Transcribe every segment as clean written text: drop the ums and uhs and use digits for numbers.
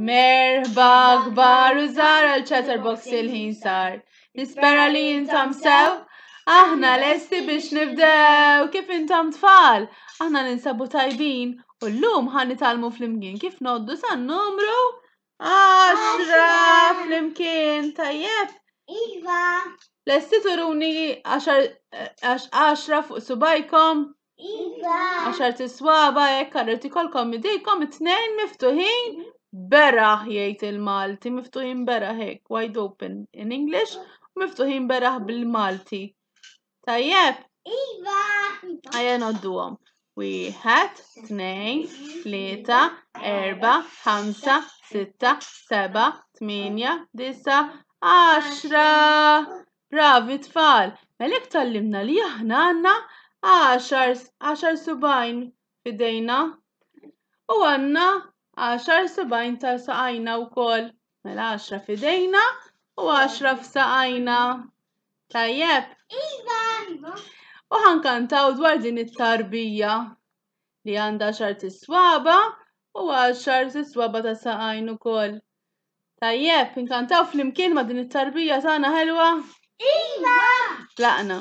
Merħba kbar u żgħar għal Chatterbox il-ħin sar. Nispera li intom sew. Aħna lesti biex nibdew kif intom tfal. Aħna ninsabu tajbin u llum ħa nitgħallmu flimkien kif noddu san-numru 10 flimkien. Tajjeb? Iva. Lesti turuni 10 fuq subajkom? Iva. Għaxar tiswaba hekk għarret ikolkom idejkom it-tnejn miftuħin beraħ jgħid il-Malti, miftuħin beraħ hekk, wide open in English, u miftuħin beraħ bil-Malti. Tajjeb? Iva. Ejja ngħodduhom. Wieħed, tnejn, tlieta, erba, ħamsa, sitta, seba, tmienja, disa, għaxra. Bravi tfal! Mela hekk tgħallimna li aħna għandna għaxar subgħajn f'idejna u għandna għaxar subgħajn ta' saqajna wkoll. Mela għaxra f'idejna u għaxra f'saqajna. Tajjeb? Iva! U ħankantaw dwar din it-tarbija li għandha għaxar tiswaba u għaxar tiswaba ta' saqajn ukoll. Tajjeb, inkantaw flimkien ma' din it-tarbija tagħna ħelwa? Iva! Tlaqna.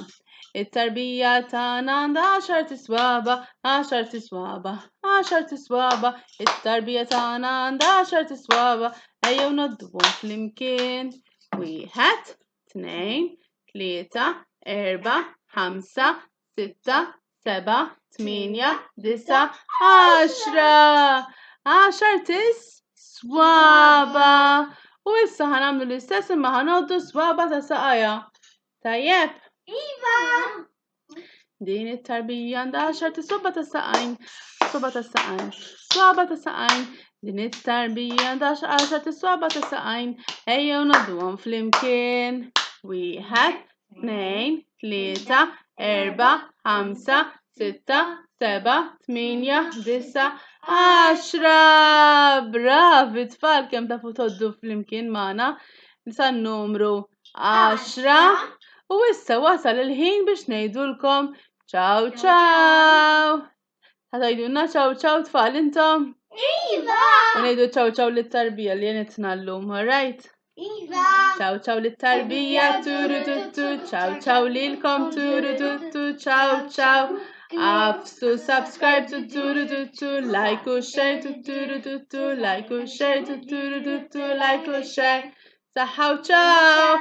It-tarbija tagħna għandha għaxar tiswaba, għaxar tiswaba, għaxar tiswaba. It-tarbija tagħna għandha għaxar tiswaba, ejjew ngħodduhom flimkien. Wieħed, tnejn, tlieta, erba', ħamsa, sitta, seba, tmienja, disa, għaxra. Għaxar tis swaba. U issa ħanamlu l-istess imma ħanoddu swaba ta' saqajja. Tajjeb? Iva! Din it-tarbija għandha għaxar tiswaba ta' saqajn, swaba ta' saqajn, swaba ta' saqajn. Din it-tarbija għandha għaxar tiswaba ta' saqajn. Ejjew ngħodduhom flimkien. Wieħed, tnejn, tlieta, erba, ħamsa, sitta, seba, tmienja, disa, għaxra! Bravi tfal kemm tafu toddu flimkien magħna san numru għaxra. U issa wasal il-ħin biex ngħidulkom ciao ciao. Ħatajdulna ciao ciao tfal intom? Iva! U ngħidu ciao ciao lit-tarbija li jenitna llum, alright? Iva! Ciao ciao lit-tarbija turu tuttu, ciao ciao lilkom turu tuttu, ciao ciao. Afsu subscribe tu turu tuttu, like u share tu turu tuttu, like u share tu turu tuttu, like u share. Saħħa u ciao!